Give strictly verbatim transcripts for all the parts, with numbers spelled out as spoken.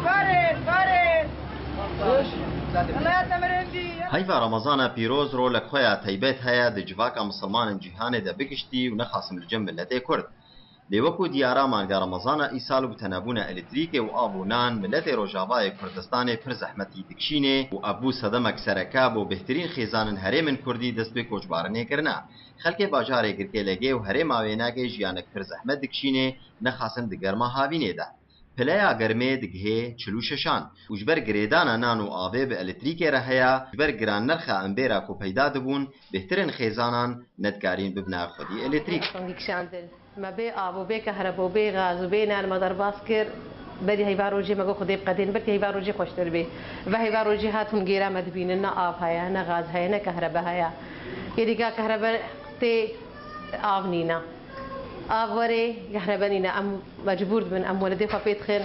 Farid, Farid! Heyva Remezana pîroz rolek xwe ya teybet heye di civaka misilman in cîhanê de bi giştî û nexasim li cem miletê Kurd. Lê wekû diyara manga Remezana îsal bi tenebûna elektrîkê û av û nan miletê Rojavayê Kurdistanê pir zehmetî dikişînê û ev bû sedemek sereke bo bêhtirîn xêzan in herêmin Kurdî dest bi koçbarinê kirine. Xelkê bajarê Girkêlegê û herêma Wênagê jiyanek pir zehmet dikişînê, nexasim di germa havînê de. Pileya germê digihê çil û şeşan û ji ber girêdana nan û avê bi elektrîkê re heye, ji ber girannirxa embêra ku peyda dibûn, bêhtirên xêzanan nedikarîn bibine xwedî elektrîk. Çongî kişandin. Me bê av û bê kehrebe û bê gaz û bê nan me derbas kir. Berî heyva rojê me got Xwedê biqedên, belkî heyva rojê xweştir bê. Ve heyva rojê hat hûn gêra me dibînin, ne av heye, ne gaz heye, ne kehrebe heye. Yê dîka kehrebe tê, av nîne. Av were, kehrebe nîne. Em mecbûr dibin, em weledê xwe pê dixin.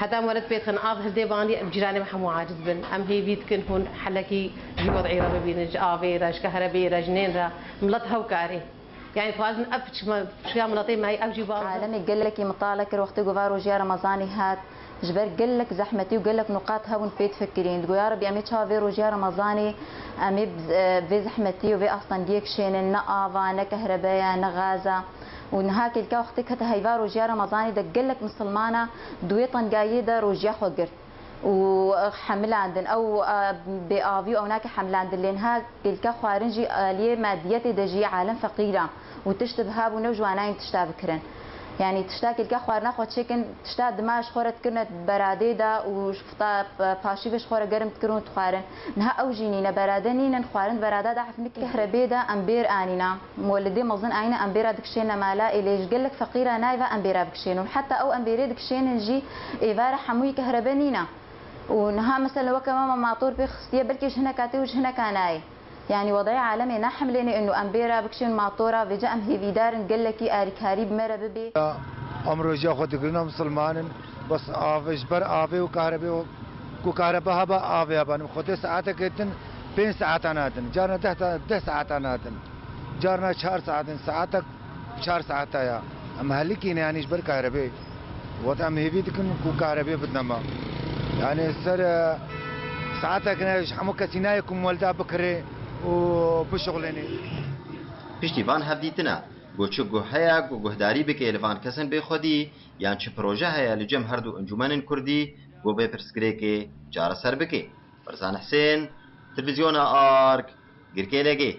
Heta em weled pê dixin, av hildê bandî, em cîranê me hemû aciz bin. Em hêvî dikin hûn helekî ji wed'î re bibînin, ji avê re, ji kehrebê re, ji nên re. Milet hew karê. Yani dixwazin ev piçik me, piçika miletê me, ev jî bavê. Alemê gelekî mitale kir wextê ku va rojiya Remezanê hat. Ji ber gelek zehmetî û gelek nuqat hebûn pê difikirîn. Digo, ya Rebî, em ê çawa vê rojiya Remezanê, em ê bi-, e, vê zehmetî û vê astengiyê kişênin, ne ava, ne kehrebe ye, ne gaz e. Û niha kêlka wextê kete heyva rojiya Remezanê de gelek misilmana di wê tengayiyê de rojiya xwe girt. û hemilandin. Ew, e, bêavî û ewnake hemilandin. Lê niha kêlka xwarin jî aliyê madiyetê de jî alem feqîr e û tişt biha bûne û ji wan nayên tişta bikirin. Yanî tişta kêlka xwarina xwe çêkin, tişta dima ji xwe re dikirine beradê de û ji fita, e, paşîvê ji xwe re germ dikirin û dixwarin. Niha ew jî nîne, berade nînin, xwarin berada de efnik. Kehrebê de em bêr anîna. Molidê mezin ayne em bêra dikişêne mala, ê lê ji gelek feqîra nayê ve em bêra bikişênin. Heta ew em bêrê dikişênin jî êvara hemûyî kehrebe nîne. Û niha mesela weke me, me mator pê xistiye, belkî ji hineka tê û ji hineka nayê. Yani wedayê alemê nahemlêne inu em bêra bikişên matora, vêca em hêvîdar in gelekî arîkarî bi me re bibê. Em rojiya xwe digirina misilman in, bes av, ji ber avê û kahrebê û ku kahrebe heba avê heba. Xwedê saetek din, pênc saetan hatin, carna deh ta-, deh saetan hatin, carna çar saetin, saetek çar saeta ya. Em helikî ne, yanî ji ber kahrebê. Wate em hêvî dikin ku kahrebê bidine me. Yani ser, e, saetek ne ji hemû kesî nayê ku molda bikirê û bişuxlênê. Piştî van hevdîtina, ku çi guh heye ku guhdarî bike li van kesin bê xwedî, yan çi proje heye li cem her du encûmenên kurdî, ku vê pirsgirêkê çareser bike. Barzan Husên, Televîzyona Ark, Girkêlegê.